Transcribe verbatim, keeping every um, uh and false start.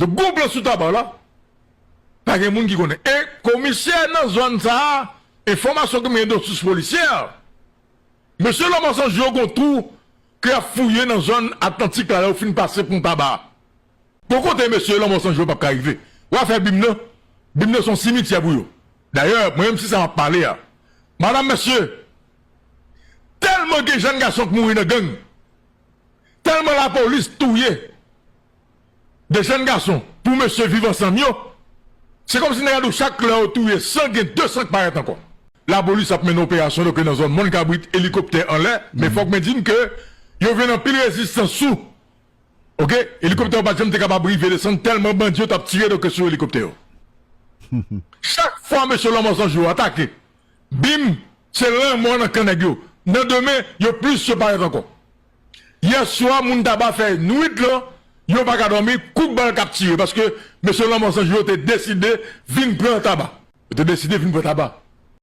Donk, gwo plan sou Taba la, pa gen moun ki konnen. E komisè nan zòn sa a, enfòmasyon ke m gen de sous polisyè, mesye Lanmò San Jou yo gon twou ke y ap fouye nan zòn Atlantik la, lè yo fin pase pon Taba a. Bon kote mesye Lanmò San Jou yo p ap ka rive. W a fè Bim nan, Bim nan se yon simityè pou yo. Dayè, mwen menm si sa m ap pale a. Madanm, mesye, tèlman gen jèn gason k mouri nan gang, tèlman lapolis touye de jèn gason pou mesye Viv Ansanm yo, se kòmsi nèg la di w chak lè yo touye san, gen de san k parèt ankò. Lapolis ap mennen operasyon, donk, nan zòn Mòn Kabrit, elikoptè anlè, men fòk mwen di n ke yo jwenn anpil rezistans sou. Oke? Elikoptè yo pa t janm te kapab rive desann tèlman bandi yo t ap tire, donk, sou elikoptè yo. Chak fwa mesye Lanmò San Jou yo atake, Bim, se lanmò nan kan nèg yo. Nan demen, yo plis yo parèt ankò. Yè swa, moun Taba fè nwit lan, yo pa ka dòmi, kout bal k ap tire, paske mesye Lanmò San Jou yo te deside vin pran Taba. Yo te deside vin pran Taba.